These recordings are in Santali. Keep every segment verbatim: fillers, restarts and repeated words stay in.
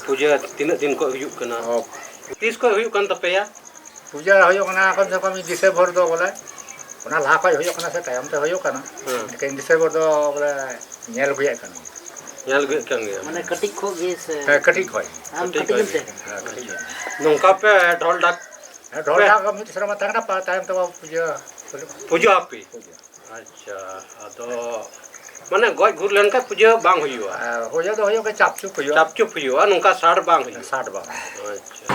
ᱯᱩᱡᱟᱹ ᱛᱤᱱᱟᱹᱜ ᱫᱤᱱ ᱠᱷᱚᱱ ᱦᱩᱭᱩᱜ ᱠᱟᱱᱟ? ᱚ᱾ ᱛᱤᱥ ᱠᱷᱚᱱ ᱦᱩᱭᱩᱜ ᱠᱟᱱ ᱛᱟᱯᱮᱭᱟ? ᱯᱩᱡᱟᱹ ᱦᱩᱭᱩᱜ ᱠᱟᱱᱟ ᱠᱚᱢ ᱥᱮ ᱠᱚᱢ ᱰᱤᱥᱮᱢᱵᱚᱨ ᱫᱚ ᱵᱚᱞᱮ, ᱚᱱᱟ ᱞᱟᱦᱟ ᱠᱷᱚᱱ ᱦᱩᱭᱩᱜ ᱠᱟᱱᱟ ᱥᱮ ᱛᱟᱭᱚᱢ ᱛᱮ ᱦᱩᱭᱩᱜ ᱠᱟᱱᱟ? ᱦᱮᱸ᱾ ᱞᱮᱠᱤᱱ ᱰᱤᱥᱮᱢᱵᱚᱨ ᱫᱚ ᱵᱚᱞᱮ ᱧᱮᱞ ᱟᱹᱜᱩᱭᱮᱫ ᱠᱟᱱᱟ᱾ ᱧᱮᱞ ᱟᱹᱜᱩᱭᱮᱫ ᱠᱟᱱ ᱜᱮᱭᱟ᱾ ᱢᱟᱱᱮ ᱠᱟᱹᱴᱤᱡ ᱠᱷᱚᱱ ᱜᱮ ᱥᱮ? ᱦᱮᱸ, ᱠᱟᱹᱴᱤᱡ ᱠᱷᱚᱱ᱾ ᱟᱢ ᱠᱟᱹᱴᱤᱡ ᱠᱟᱹᱴᱤᱡ ᱠᱷᱚᱱ ᱮᱱᱛᱮ? ᱜᱮ᱾ ᱦᱮᱸ, ᱠᱟᱹᱴᱤᱡ ᱠᱷᱚᱱ᱾ ᱱᱚᱝᱠᱟ ᱯᱮ ᱰᱷᱚᱞ ᱰᱷᱟᱠ ᱦᱮᱸ, ᱰᱷᱚᱞ ᱯᱮ ᱰᱷᱟᱠ ᱢᱤᱫ ᱥᱮᱨᱢᱟ ᱛᱟᱦᱮᱸ ᱠᱟᱱᱟ, ᱯᱟ-, ᱛᱟᱭᱚᱢ ᱛᱮ ᱯᱩᱡᱟᱹ᱾ ᱯᱩᱡᱟᱹ ᱟᱯᱮ? ᱯᱩᱡᱟᱹ᱾ ᱟᱪᱪᱷᱟ, ᱟᱫᱚ ᱢᱟᱱᱮ ᱜᱚᱡ ᱜᱩᱨ ᱞᱮᱱᱠᱷᱟᱱ ᱯᱩᱡᱟᱹ ᱵᱟᱝ ᱦᱩᱭᱩᱜᱼᱟ? ᱦᱮᱸ, ᱦᱩᱭᱩᱜ ᱫᱚ ᱦᱩᱭᱩᱜ ᱜᱮ, ᱪᱟᱯ ᱪᱩᱯ ᱦᱩᱭᱩᱜᱼᱟ᱾ ᱪᱟᱯ ᱪᱩᱯ ᱦᱩᱭᱩᱜᱼᱟ, ᱱᱚᱝᱠᱟ ᱥᱟᱰ ᱵᱟᱝ ᱦᱩᱭᱩᱜᱼᱟ? ᱥᱟᱰ ᱵᱟᱝ ᱦᱩᱭᱩᱜᱼᱟ᱾ ᱟᱪᱪᱷᱟ᱾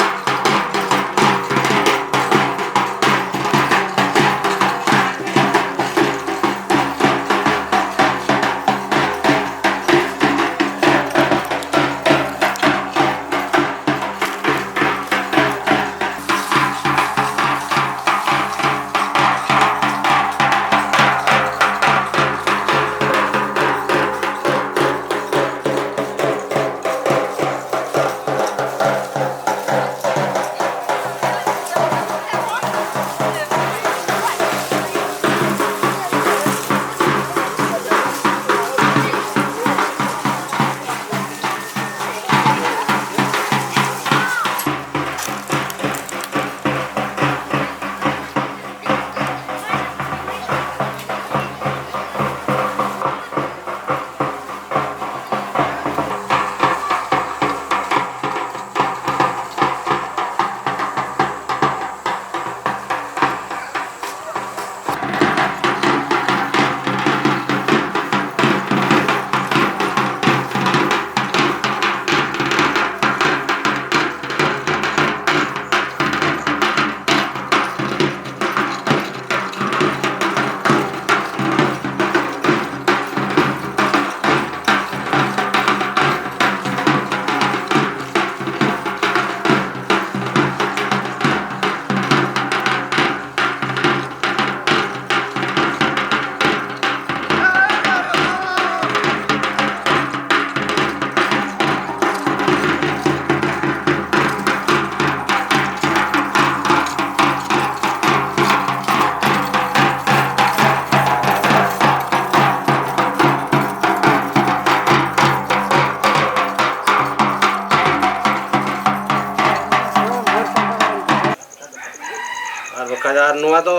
ᱟᱨ ᱱᱚᱣᱟ ᱫᱚ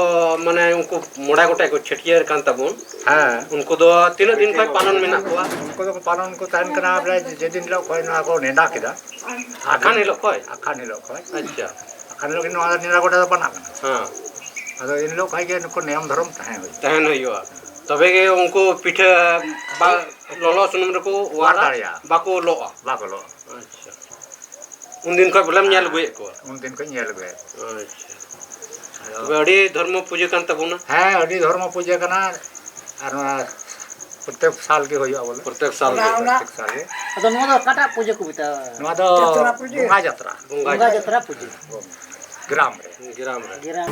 ᱢᱟᱱᱮ ᱩᱱᱠᱩ ᱢᱚᱬᱮ ᱜᱚᱴᱮᱡ ᱠᱚ ᱪᱷᱟᱹᱴᱭᱟᱹᱨ ᱠᱟᱱ ᱛᱟᱵᱚᱱ, ᱦᱮᱸ᱾ ᱩᱱᱠᱩ ᱫᱚ ᱛᱤᱱᱟᱹᱜ ᱫᱤᱱ ᱠᱷᱚᱱ ᱯᱟᱞᱚᱱ ᱢᱮᱱᱟᱜ ᱠᱚᱣᱟ? ᱩᱱᱠᱩ ᱫᱚ ᱯᱟᱞᱚᱱ ᱠᱚ ᱛᱟᱦᱮᱱ ᱠᱟᱱᱟ, ᱵᱚᱞᱮ ᱡᱮᱫᱤᱱ ᱦᱤᱞᱳᱜ ᱠᱷᱚᱱ ᱱᱚᱣᱟ ᱠᱚ ᱱᱮᱰᱟ ᱠᱮᱫᱟ᱾ ᱟᱠᱷᱟᱱ ᱦᱤᱞᱳᱜ ᱠᱷᱚᱱ? ᱟᱠᱷᱟᱱ ᱦᱤᱞᱳᱜ ᱠᱷᱚᱱ᱾ ᱟᱪᱪᱷᱟ᱾ ᱟᱠᱷᱟᱱ ᱦᱤᱞᱳᱜ ᱜᱮ ᱱᱚᱣᱟ ᱫᱚ ᱱᱮᱰᱟ ᱜᱚᱴᱟ ᱫᱚ ᱵᱟᱱᱟᱜ ᱠᱟᱱᱟ᱾ ᱦᱮᱸ᱾ ᱟᱫᱚ ᱮᱱ ᱦᱤᱞᱳᱜ ᱠᱷᱚᱱ ᱜᱮ ᱱᱩᱠᱩ ᱱᱤᱭᱚᱢ ᱫᱷᱚᱨᱚᱢ ᱛᱟᱦᱮᱸ ᱦᱩᱭᱩᱜᱼᱟ᱾ ᱛᱟᱦᱮᱱ ᱦᱩᱭᱩᱜᱼᱟ᱾ ᱛᱚᱵᱮ ᱜᱮ ᱩᱱᱠᱩ ᱯᱤᱴᱷᱟᱹ ᱵᱟ ᱞᱚᱞᱚ ᱥᱩᱱᱩᱢ ᱨᱮᱠᱚ ᱚᱣᱟᱨ ᱚᱣᱟᱨᱟ, ᱫᱟᱲᱮᱭᱟᱜᱼᱟ᱾ ᱵᱟᱠᱚ ᱞᱚᱜᱼᱟ᱾ ᱵᱟᱠᱚ ᱞᱚᱜᱼᱟ᱾ ᱟᱪᱪᱷᱟ᱾ ᱩᱱᱫᱤᱱ ᱠᱷᱚᱱ ᱵᱚᱞᱮᱢ ᱧᱮᱞ ᱟᱹᱜᱩᱭᱮᱫ ᱠᱚᱣᱟ? ᱩᱱᱫᱤᱱ ᱠᱷᱚᱱ ᱧᱮᱞ ᱟᱹᱜᱩᱭᱮᱫ ᱠᱚᱣᱟ᱾ ᱟᱪᱪᱷᱟ᱾ ᱟᱫᱚ ᱛᱚᱵᱮ ᱟᱹᱰᱤ ᱫᱷᱚᱨᱢᱚ ᱯᱩᱡᱟᱹ ᱠᱟᱱ ᱛᱟᱵᱚᱱᱟ᱾ ᱦᱮᱸ, ᱟᱹᱰᱤ ᱫᱷᱚᱨᱢᱚ ᱯᱩᱡᱟᱹ ᱠᱟᱱᱟ᱾ ᱟᱨ ᱱᱚᱣᱟ ᱯᱨᱚᱛᱮᱠ ᱥᱟᱞ ᱜᱮ ᱦᱩᱭᱩᱜᱼᱟ ᱵᱚᱞᱮ᱾ ᱯᱨᱚᱛᱮᱠ ᱥᱟᱞ ᱜᱮ᱾ ᱚᱱᱟ, ᱚᱱᱟ ᱯᱨᱚᱛᱮᱠ ᱥᱟᱞ ᱜᱮ᱾ ᱟᱫᱚ ᱱᱚᱣᱟ ᱫᱚ ᱚᱠᱟᱴᱟᱜ ᱯᱩᱡᱟᱹ ᱠᱚ ᱢᱮᱛᱟᱜᱼᱟ? ᱱᱚᱣᱟ ᱫᱚ ᱡᱟᱛᱨᱟ ᱯᱩᱡᱟᱹ? ᱵᱚᱸᱜᱟ ᱡᱟᱛᱨᱟ᱾ ᱵᱚᱸᱜᱟ ᱵᱚᱸᱜᱟ ᱡᱟᱛᱨᱟ᱾ ᱡᱟᱛᱨᱟ ᱯᱩᱡᱟᱹ᱾ ᱜᱨᱟᱢ ᱨᱮ᱾ ᱜᱨᱟᱢ ᱨᱮ᱾ ᱜᱨᱟᱢ᱾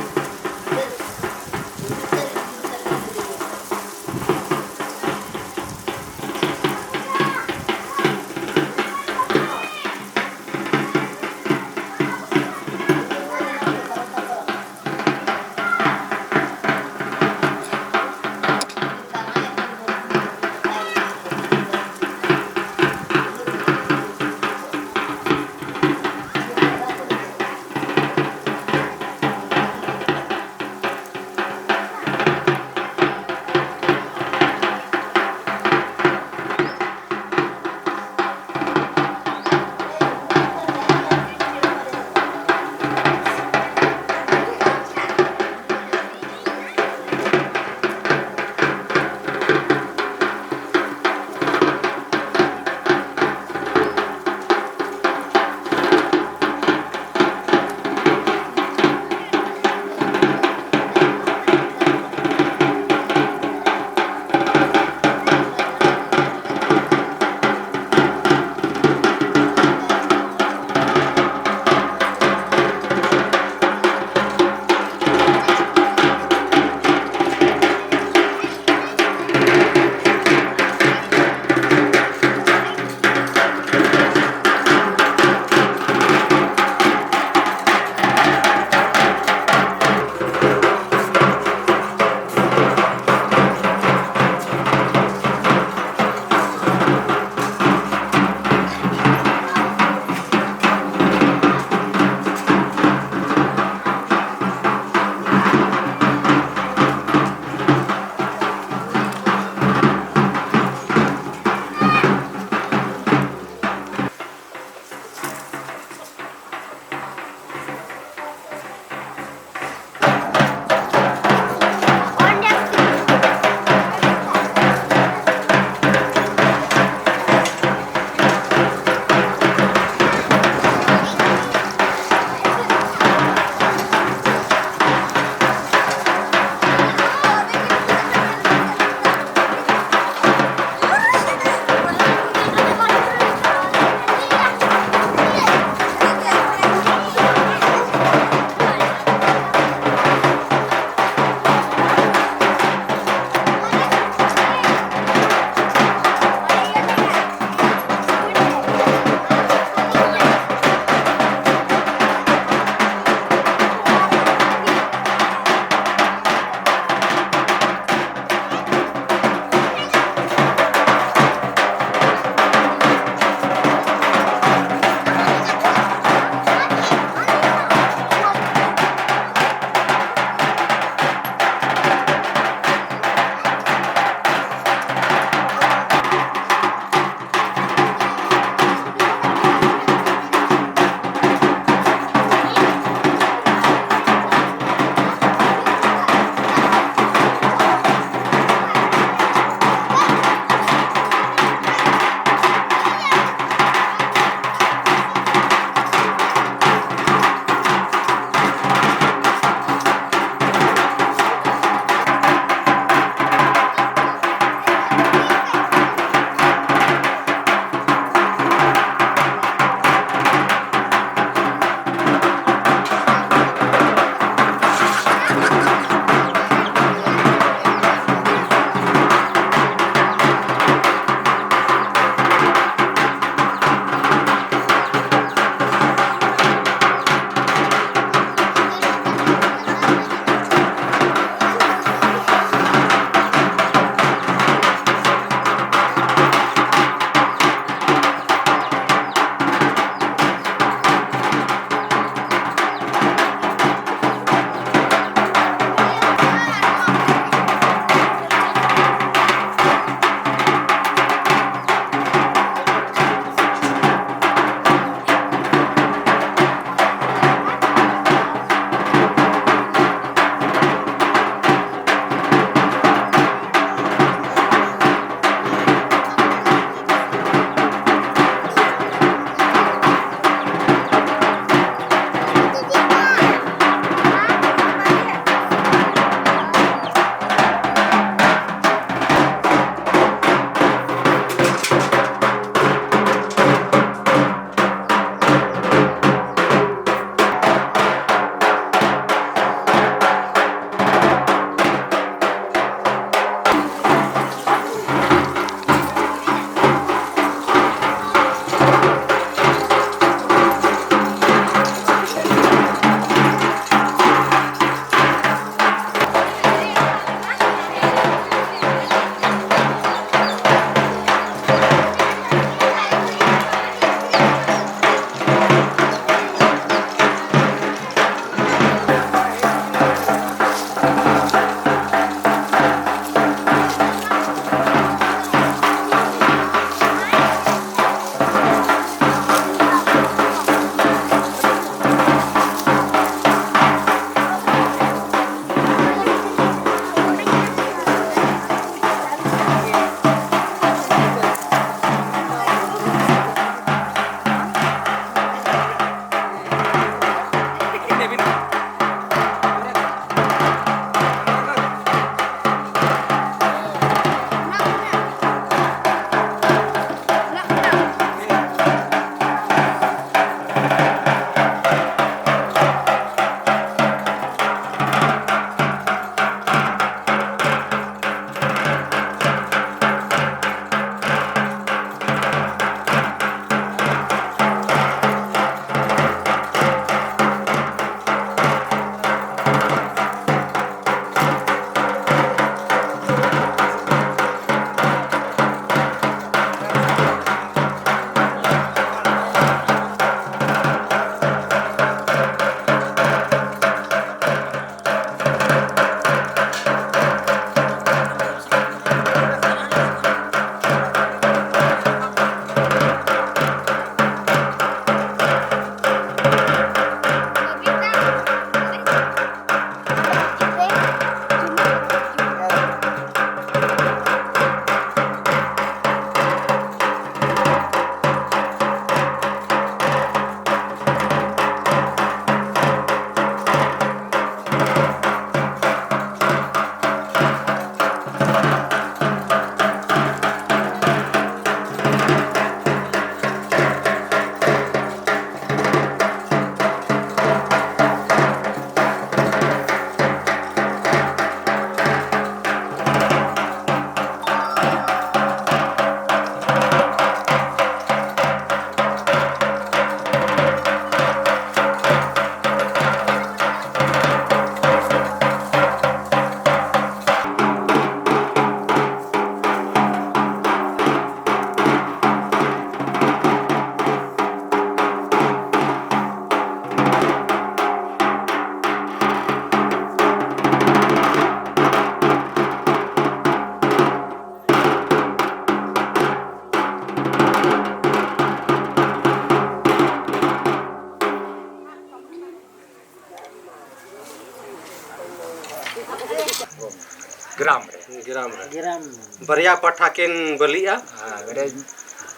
ᱜᱨᱟᱢ ᱨᱮ᱾ ᱜᱨᱟᱢ ᱨᱮ᱾ ᱜᱨᱟᱢ᱾ ᱵᱟᱨᱭᱟ ᱯᱟᱴᱷᱟ ᱠᱤᱱ ᱵᱟᱹᱞᱤᱜᱼᱟ᱾ ᱦᱮᱸ, ᱢᱤᱫᱴᱮᱡ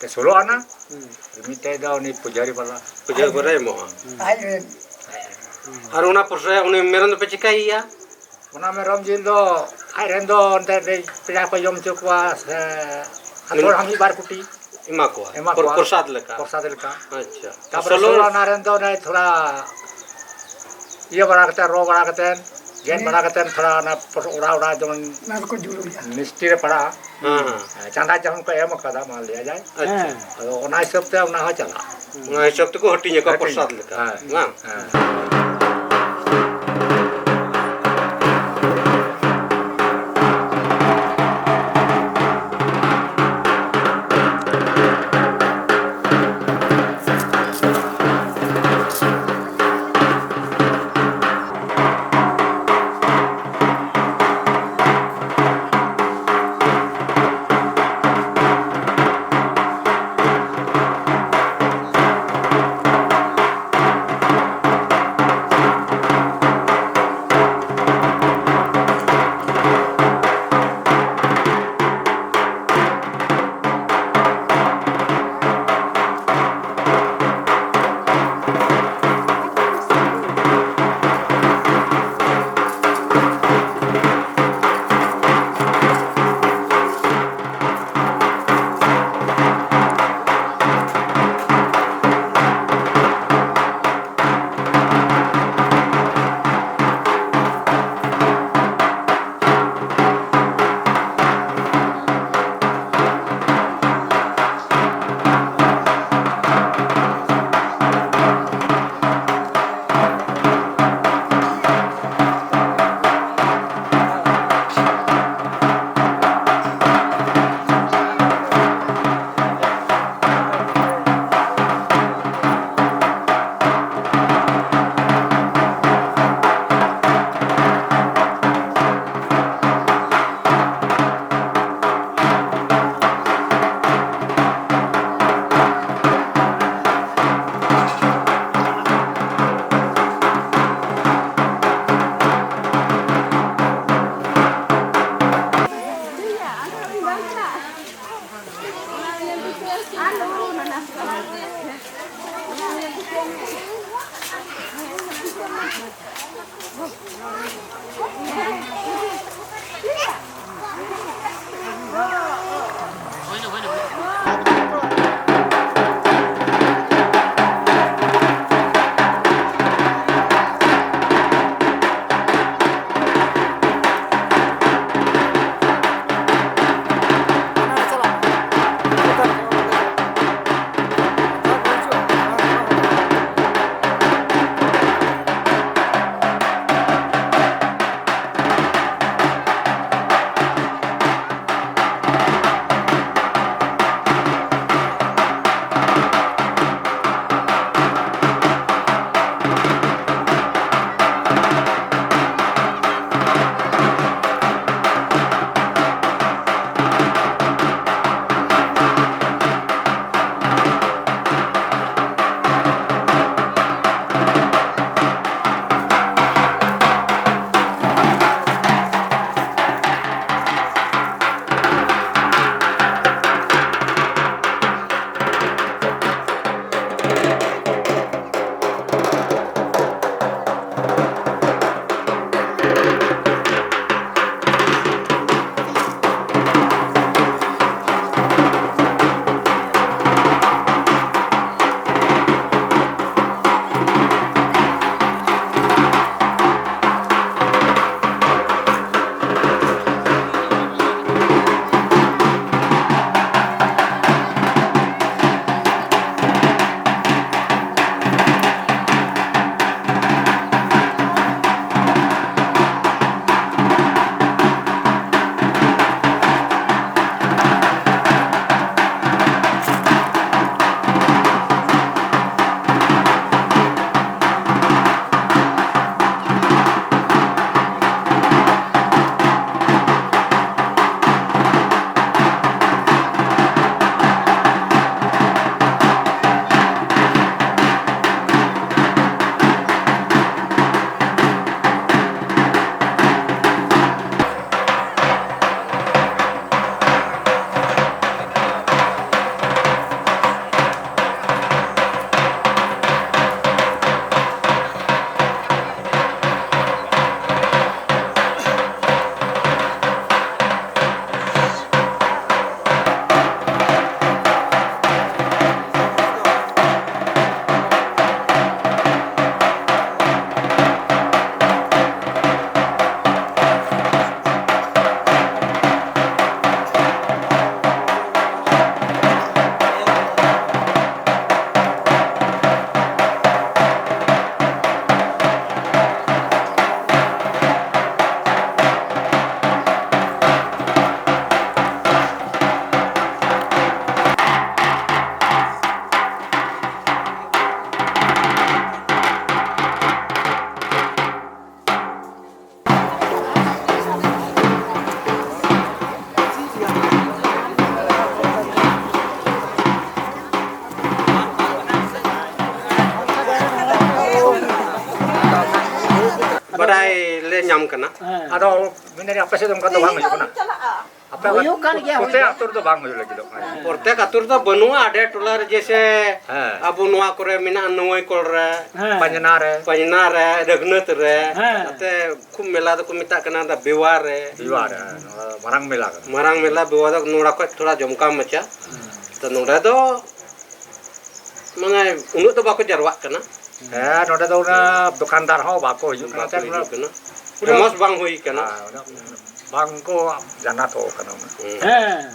ᱛᱮ ᱥᱳᱞᱳ ᱟᱱᱟ, ᱦᱩᱸ᱾ ᱢᱤᱫᱴᱮᱡ ᱫᱚ ᱩᱱᱤ ᱯᱩᱡᱟᱹᱨᱤ ᱵᱟᱞᱟ᱾ ᱯᱩᱡᱟᱹ ᱠᱚᱨᱮ ᱮᱢᱚᱜᱼᱟ᱾ ᱦᱩᱸ᱾ ᱟᱡ ᱨᱮᱱ᱾ ᱟᱨ ᱚᱱᱟ ᱯᱚᱨᱮ ᱩᱱᱤ ᱢᱮᱨᱚᱢ ᱫᱚᱯᱮ ᱪᱤᱠᱟᱹᱭᱮᱭᱟ? ᱚᱱᱟ ᱢᱮᱨᱚᱢ ᱡᱤᱞ ᱫᱚ ᱟᱡ ᱨᱮᱱ ᱫᱚ ᱚᱱᱛᱮ ᱨᱮ ᱯᱮᱲᱟ ᱠᱚ ᱡᱚᱢ ᱦᱚᱪᱚ ᱠᱚᱣᱟ, ᱥᱮ ᱟᱹᱛᱩ ᱦᱚᱲ ᱦᱚᱸ ᱢᱤᱫ ᱵᱟᱨ ᱠᱩᱴᱤ ᱮᱢᱟ ᱠᱚᱣᱟ᱾ ᱮᱢᱟ ᱯᱨᱚ-, ᱠᱚᱣᱟ᱾ ᱯᱨᱚᱥᱟᱫ ᱞᱮᱠᱟ᱾ ᱯᱨᱚᱥᱟᱫ ᱞᱮᱠᱟ᱾ ᱟᱪᱪᱷᱟ᱾ ᱛᱟᱨᱯᱚᱨ ᱥᱳᱞᱳ ᱥᱳᱞᱳ ᱟᱱᱟ ᱨᱮᱱ ᱫᱚ ᱚᱱᱮ ᱛᱷᱚᱲᱟ ᱤᱭᱟᱹ ᱵᱟᱲᱟ ᱠᱟᱛᱮ, ᱨᱚ ᱵᱟᱲᱟ ᱠᱟᱛᱮ, ᱜᱮᱫ ᱦᱩᱸ᱾ ᱵᱟᱲᱟ ᱠᱟᱛᱮ ᱛᱷᱚᱲᱟ ᱚᱱᱟ ᱯᱚᱨ-, ᱚᱲᱟᱜ ᱚᱲᱟᱜ ᱡᱮᱢᱚᱱ ᱚᱱᱟ ᱫᱚᱠᱚ ᱡᱩᱞᱩᱜ ᱜᱮᱭᱟ᱾ ᱢᱤᱥᱴᱤ ᱨᱮ ᱯᱟᱲᱟᱜᱼᱟ᱾ ᱦᱮᱸ, ᱦᱮᱸ᱾ ᱪᱟᱸᱫᱟ ᱡᱮᱢᱚᱱ ᱠᱚ ᱮᱢ ᱟᱠᱟᱫᱟ, ᱢᱟ ᱞᱟᱹᱭᱟ ᱡᱟᱭ᱾ ᱟᱪᱪᱷᱟ᱾ ᱦᱮᱸ᱾ ᱟᱫᱚ ᱚᱱᱟ ᱦᱤᱥᱟᱹᱵ ᱛᱮ ᱚᱱᱟ ᱦᱚᱸ ᱪᱟᱞᱟᱜᱼᱟ᱾ ᱚᱱᱟ ᱦᱤᱥᱟᱹᱵ ᱛᱮᱠᱚ ᱦᱟᱹᱴᱤᱧ ᱟᱠᱚ ᱦᱟᱹᱴᱤᱧ᱾ ᱯᱨᱚᱥᱟᱫ ᱞᱮᱠᱟ, ᱦᱮᱸ, ᱵᱟᱝ? ᱦᱮᱸ᱾ ᱧᱟᱢ ᱠᱟᱱᱟ᱾ ᱦᱮᱸ᱾ ᱟᱫᱚ ᱢᱮᱱᱫᱟᱹᱧ ᱟᱯᱮ ᱥᱮᱫ ᱫᱚ ᱚᱱᱠᱟ ᱫᱚ ᱵᱟᱝ ᱦᱩᱭᱩᱜ ᱠᱟᱱᱟ? ᱟᱯᱮ ᱦᱩᱭᱩᱜ ᱠᱟᱱ ᱜᱮᱭᱟ, ᱯᱨᱚᱛᱮᱠ ᱦᱩᱭᱩᱜ ᱟᱹᱛᱩ ᱨᱮᱫᱚ ᱵᱟᱝ ᱦᱩᱭᱩᱜ ᱞᱟᱹᱜᱤᱫᱚᱜ ᱠᱟᱱᱟ᱾ ᱯᱨᱚᱛᱮᱠ ᱟᱹᱛᱩ ᱨᱮᱫᱚ ᱵᱟᱹᱱᱩᱜᱼᱟ, ᱟᱰᱮ ᱴᱚᱞᱟ ᱨᱮ ᱡᱮᱭᱥᱮ ᱦᱮᱸ᱾ ᱟᱵᱚ ᱱᱚᱣᱟ ᱠᱚᱨᱮ ᱢᱮᱱᱟᱜᱼᱟ, ᱱᱟᱹᱣᱟᱹᱭ ᱠᱚᱞ ᱨᱮ, ᱦᱮᱸ᱾ ᱯᱟᱸᱡᱽᱱᱟ ᱨᱮ᱾ ᱯᱟᱸᱡᱽᱱᱟ ᱨᱮ, ᱨᱟᱹᱜᱷᱱᱟᱹᱛ ᱨᱮ, ᱦᱮᱸ᱾ ᱱᱚᱛᱮ ᱠᱷᱩᱵ ᱢᱮᱞᱟ ᱫᱚᱠᱚ ᱢᱮᱛᱟᱜ ᱠᱟᱱᱟ ᱫᱟ ᱵᱮᱣᱟ ᱨᱮ᱾ ᱵᱮᱣᱟ ᱨᱮ, ᱦᱮᱸ, ᱱᱚᱣᱟ ᱢᱟᱨᱟᱝ ᱢᱮᱞᱟ ᱠᱟᱱᱟ᱾ ᱢᱟᱨᱟᱝ ᱢᱮᱞᱟ ᱵᱮᱣᱟ ᱫᱚ ᱱᱚᱰᱮ ᱠᱷᱚᱡ ᱛᱷᱚᱲᱟ ᱡᱚᱢᱠᱟᱣ ᱢᱟᱪᱷᱟ᱾ ᱦᱮᱸ᱾ ᱛᱚ ᱱᱚᱰᱮ ᱫᱚ ᱢᱟᱱᱮ ᱩᱱᱟᱹᱜ ᱫᱚ ᱵᱟᱠᱚ ᱡᱟᱨᱣᱟᱜ ᱠᱟᱱᱟ᱾ ᱦᱮᱸ, ᱱᱚᱰᱮ ᱫᱚ ᱚᱱᱟ ᱫᱚᱠᱟᱱᱫᱟᱨ ᱦᱚᱸ ᱵᱟᱠᱚ ᱦᱤᱡᱩᱜ ᱠᱟᱱᱟ᱾ ᱵᱟᱠᱚ ᱦᱤᱡᱩᱜ ᱠᱟᱱᱟ᱾ ᱯᱩᱨᱟᱹ ᱯᱷᱮᱢᱟᱥ ᱵᱟᱝ ᱦᱩᱭ ᱠᱟᱱᱟ᱾ ᱦᱮᱸ, ᱚᱱᱟ ᱵᱟᱝ ᱠᱚ ᱡᱟᱱᱟᱛᱚ ᱠᱟᱱᱟ ᱩᱱᱟᱹᱜ᱾ ᱦᱩᱸ᱾ ᱦᱮᱸ᱾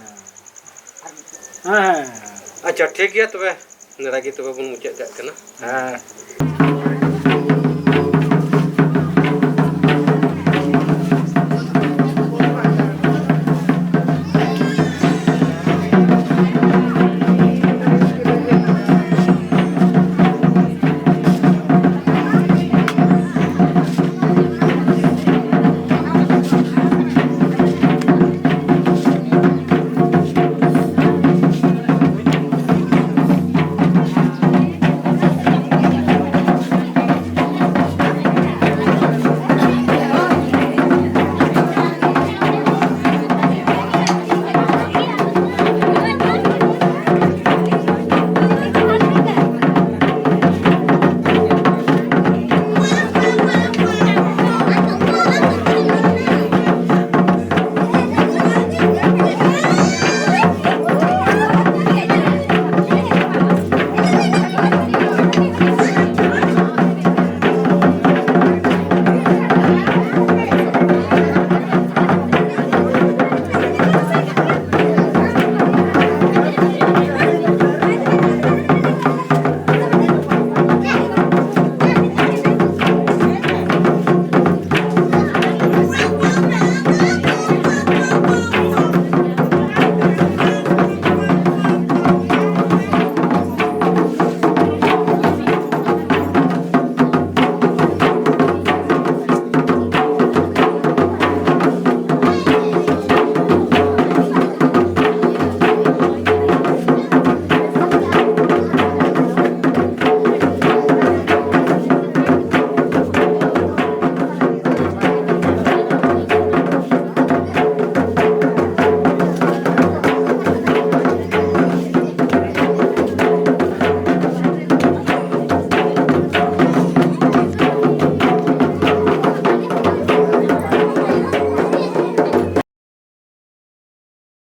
ᱦᱮᱸ᱾ ᱟᱪᱪᱷᱟ, ᱴᱷᱤᱠ ᱜᱮᱭᱟ ᱛᱚᱵᱮ, ᱱᱚᱰᱮ ᱜᱮ ᱛᱚᱵᱮ ᱵᱚᱱ ᱢᱩᱪᱟᱹᱫ ᱠᱟᱜ ᱠᱟᱱᱟ᱾ ᱦᱮᱸ᱾